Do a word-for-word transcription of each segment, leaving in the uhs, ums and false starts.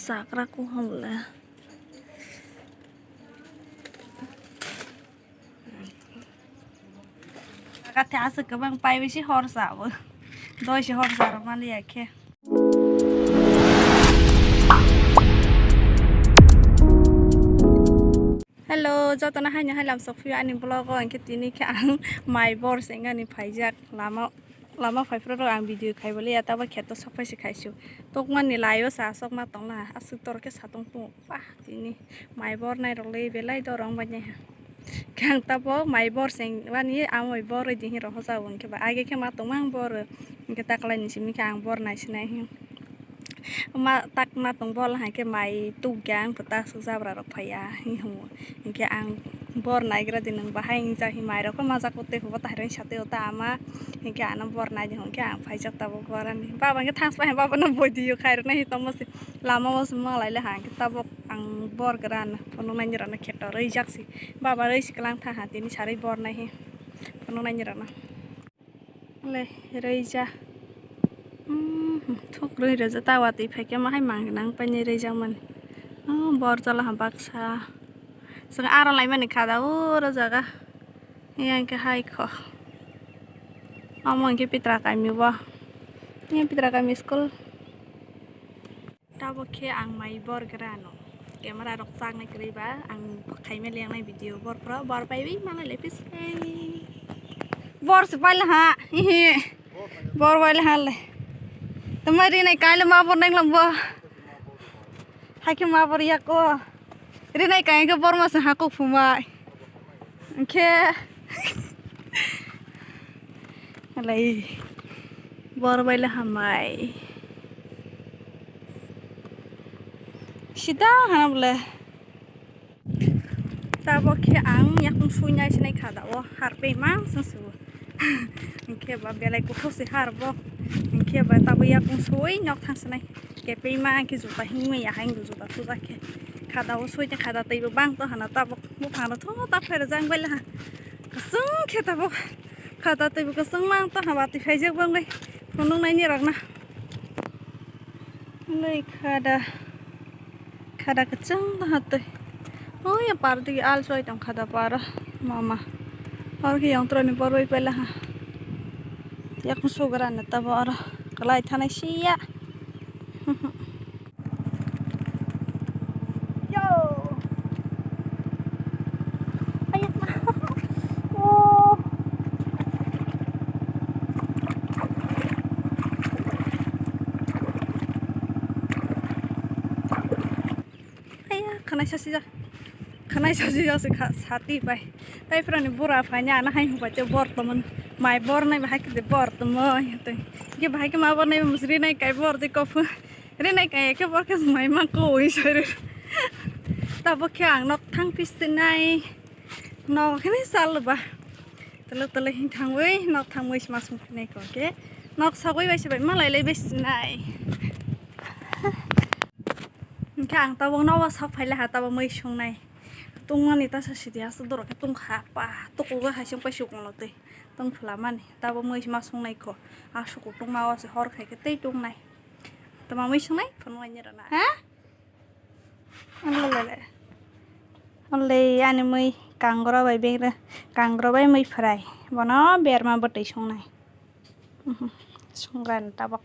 Chakra kuham le. Kathi aswk kwbang pai bisi hor chao. Doi se hor charo maliya khe. Hello, jotono haino hai lam sok phio ani vlog o, hinkhe tini khe ang mai bor se wngani phaijak lama, lama phaiphuru rok ang video khai bole ya, tabo kheto sok phai se khai su. Tokmani lai o sa sok ma tong la, aswk tor khe satung tung pa tini mai bor nai rok le belai dorong bai nai ha. Khe ang tabo mai bor se wngmani amoi bor oi di hin rok hoja o, hinkhe ba age khe ma tong mang bor o, hinkhe taklai ni simi khe ang bor nai se nai hin. Ma tak ma tong bol hai khe mai tuk yang kwtak swk jabra rok phaiya hi hwngo. Hinkhe ang bor naigra di nwng bahai wngja hi mai rok khe majak o tei hubo tahirani satwi o ta ama. Hinkhe ano bor nai di hwnkhe ang phaijak tabuk bor ani. Baba hinkhe thangsa bai baba no boi di o khai rwna hi tongma se lama o se malai le ha hinkhe tabuk ang bor gra ano phunuk nai ni rok no kheto rwi jak se. Baba rwi se kwlang tha ha tini sarwi bor nai hi phunuk nai ni rok no. Le reija. Thok roi reja ta watwi phaikhe ma hai mang nang paine reija mani. Oh, bor jala ha baksa. Sing aro lai mani khada oro jaga. Yang ke hai kho. Amo ke pitra kami bo. Yang pitra kami school. Tabok khe ang mai bor gra ano. Camera rok chaknai kwrwi ba ang khaima lengnai video bor phro bor pai wi malai le pis kai. Bor se pai ha. Hihi. Bor pai ha le. Tamai ri nai kai le ma bor nang lam bo. Hai khe ma bor yak o. Ri nai kai khe bor ma se ha kok phumai. Hinkhe. Alai. Bor bai le hambai. Sida hana bole. Tabok khe ang yakung suinai sinai khada o harpei ma sung su. Hinkhe ba belai kuthuk se har bo. Hinkhe ba tabo yakung sui nok thang sinai. Kepima ang khe juta himwi ya, haing juta thuja khe. Khada o sui khe khada tei bo bang to hana tabok buphang rok tho ta pher jang bai laha. Kwchwng khe tabok khada tei bo kwchwng mang to haba twi phaijak bang bai. Phunuk nai ni rok na. Lei khada. Khada kwchwng laha twi. Oi ya par digi al soi tong khada para mama. Or khe yong troni bor bai pai laha. Yakung sugra na tabo oro. Kalai thanai siya. Yo. Ayakma. Oh. Aya, khanai sasi jak. Khanai sasi jak se kha, sati bai. Tai phrani bura phanya ana hai hung pache bor tomon. Mai bor nai bahai kide bor tomo. Ke bahai ke ma bor nai musri nai kai bor de kofu. Rinai kaya khe bo khe mai ma koi sari. Tabok khe ang nok thang pisinai. Nok hini sal ba. Tele tele hin thangwi nok thangwi sma sum khinai ko khe. Nok sagwi bai se bai malai lai bai sinai. Hinkhe ang tabok nogo sak phai laha tabok mui sungnai. Tungmani ta sa sidi aswk dorok khe tungkha pa. Tukugo hai sung pai sukung lo twi. Tong phwla mani. Tabok mui ma sungnai ko. Aswk tungma o se hor khai khe tei tungnai. Tama mui sungnai phunuk nai ni rana. Ha? Olele. Olei ani mui kangro bai bengre. Kangro bai mui phrai. Bono berma bwtwi sungnai. Mhm. Sungrani tabok.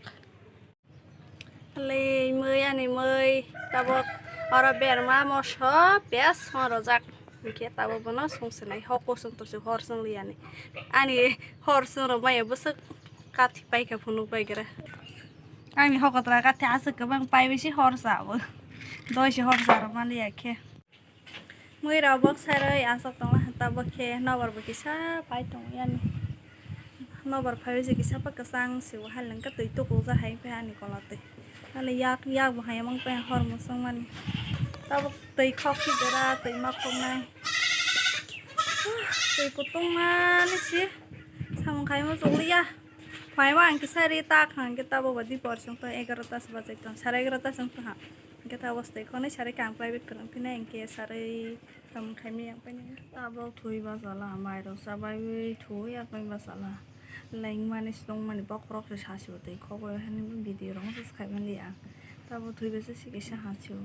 Olei mui ani mui tabok oro berma moso pes songrojak. Hinkhe tabok bono sungsinai hoko sung tosi hor sung liyani. Ani hor sung rok maya bwswk kathi paikha phunuk bai gra. Ani hokotra kathi aswk kwbang pai bisi hor sa bo. Doi se hor sa rok maliya khe. Mui rok bok saroi aswk tongla hata bo khe nobar bo kisa pai tong yani. Nobar phai se kisa pa kwchang se bo haleng ka twi tuku ja hai phe ani kola twi. Ani yak yak bo hai mang phe hor musung mani. Tabuk twi khok si jora twi ma khok nai. Twi kutung mani si samung khai mo chukliya. Phai ma ang kisa ri ta khang khe tabuk ba di por sung to egarota se bajai tong sare egarota sung to ha. Hingke ta bwstai khonai sarai kang private kwrwng phinai hingke sarai samung khaimani yang painai. Tabok thwi bachalaha, mairok chabaiwi thwi yakbai bachalaha. Lengmani swtwngmani bokhorok se sasi bo twi khogwi hani video rok se khaimani ang. Abo thwi bese sikisa ha sio.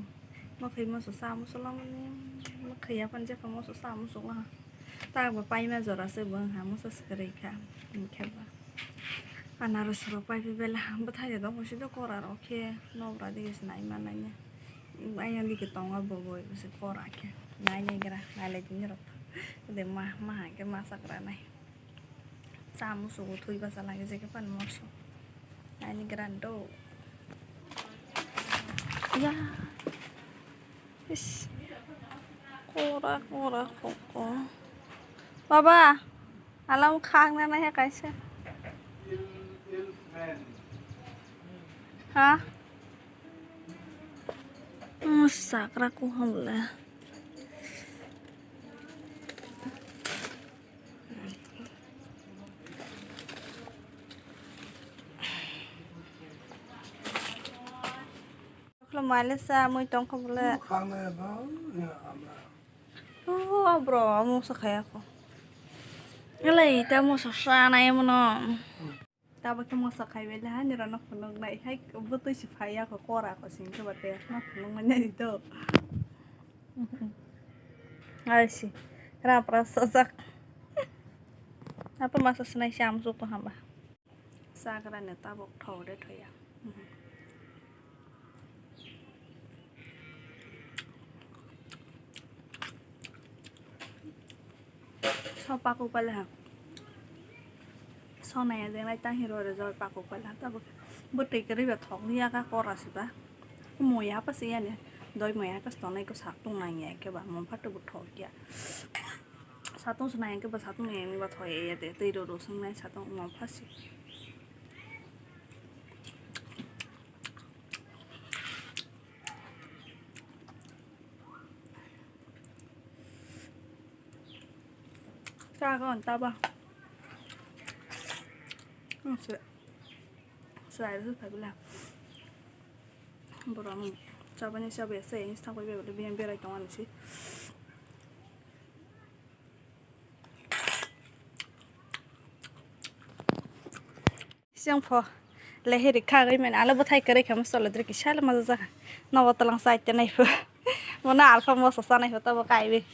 Mwkhwi moso sa musulamani, mwkhwi yapan jepha moso sa musuklaha. Tak bo paima jora se bo wngha moso swkrai kha. Hinkhe ba anaros rok paipi bela bwthai de dok bosi do kora rok khe nobra dige se nai manai ya. Ayang dige tongo bo boi bosi kora khe. Nai nai gra nai lai tini rok. De ma ma hangke ma sakra nai. Sa musugo thwi basa lagi jeke pan moso. Ani grando. Ya. Is. Kora, kora, koko. Baba, alam khang na na he kaisa. Ha? Musakra ku hamle. Khulumale sa mui tongkha bole. Khana ba, ya, ama. Oh, bro, amo sa khaya ko. Elai, ta mo sa sa na emo no. Tabuk khe moso khai bai le, hani rw no phunuk nai hai bwtwi se phai ya kho kora kho sing khe ba te no phunuk nai nai to. Ai si ra pra sa jak. Apa masa sinai si am su ko hamba. Sa kra ne tabuk thok de thoya. So pakuk pala ha. So naya de nai tang hero re joi pakuk pala ha. Tabuk bwtwi kwrwi ba thok ya ka kora si ba. Moya pa si ya ne. Doi moya ka sto nai ko sak tung nang ya ke ba. Mon pha to bu thok ya. Satung se nai ke ba satung ya ni ba thok ya de. Tei ro ro sung nai satung mon pha si. Chaga on taba. Ang se. Sai ru pha bila. Borok ang chabani chabai se, ang thang bai bai biyang berai tong ani se. Siyang pho leheri khagwi mani alo bwthai kwrwi khe mosolo dri kisa le maja jaga nobo twlang chai te nai pho. Mono alpha moso chanai pho tobo kaiwi.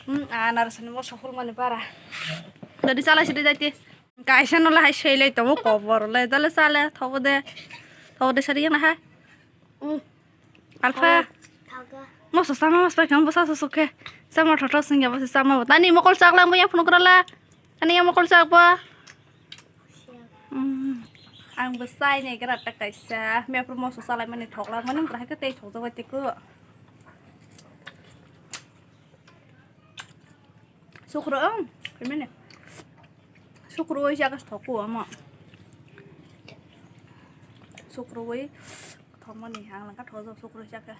Hmm, anarosni moso hulmani bara. Dodi chalai sidi jaiti. Kaisa no le hai sei lai tongo kobor le dale chale thobo de. Thobo de sari na ha. Alpha. Moso sama mas pai kang bosa susuk khe. Sama thotho singya bosa sama bo. Tani mokol chaklang bo yang phunuk rala. Tani yang mokol chak bo. Ang bo sai ne gra ta kaisa. Me apro moso salai mani thoklang mani gra ke tei thok jabai te ko. Sukro ang, kemene. Sukro oi jaga thoko ama. Sukro oi thomani hang langka thojo sukro jaga.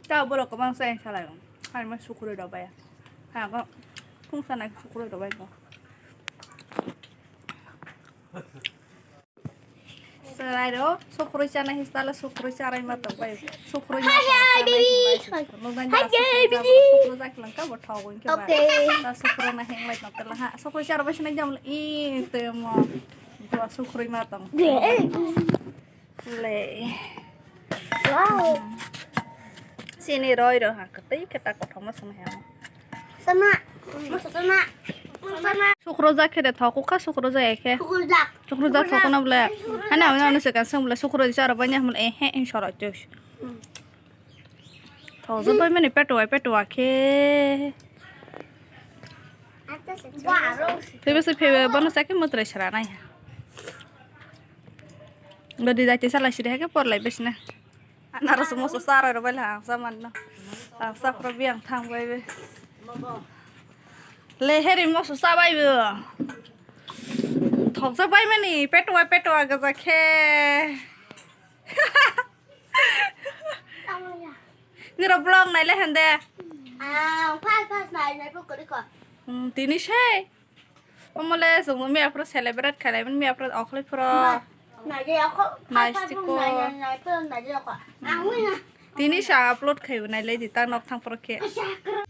Ta borok kwbang se salai. Hai ma sukro do baya. Ha ko phung sana sukro do bai ko. Chwrairok sukrui chana hinwi salo sukrui charai ma tongbai. Sukrui ma tong sanai hinwi sukrui. Nokni jora sukrui jabo, sukrui jak langka bo thogo hinke ba. Ta sukrui na hinglai tong tela ha. Sukrui charo bai sinai jam i temo. Bo sukrui ma tong. Le. Wow. Sini roi ro ha, kwtwi khe ta kothoma swnwi ha. Sama. Sama. Sama. Sukro jak khe de thok, kha sukro jak khe. Sukro jak. Sukro jak thok na bole. Ana ana se kan sung bole sukro di charo banya mul eh he in soro chus. Thok jo bai mani peto ai peto khe. Phebe se phebe bono sakhe mutrai sra nai. Godi dai te sala siri ha khe por lai besna. Anaros moso sa roi rw bai le ang sa manno. Ang sa pro biang thang bai be. Le heri moso sa bai be. Thok sa bai mani peto ai peto ai gaja khe. Niro vlog nai le hende. Ah, pas pas nai nai pokori ko. Hmm, tini sei. Omole sung mi apro celebrate khalai mi apro okhlai pro. Nai je okho. Nai pas pas stiko. Nai nai nai je okho. Ang wi na. Tini sa upload khai nai le di ta nok thang pro khe. Asa kro.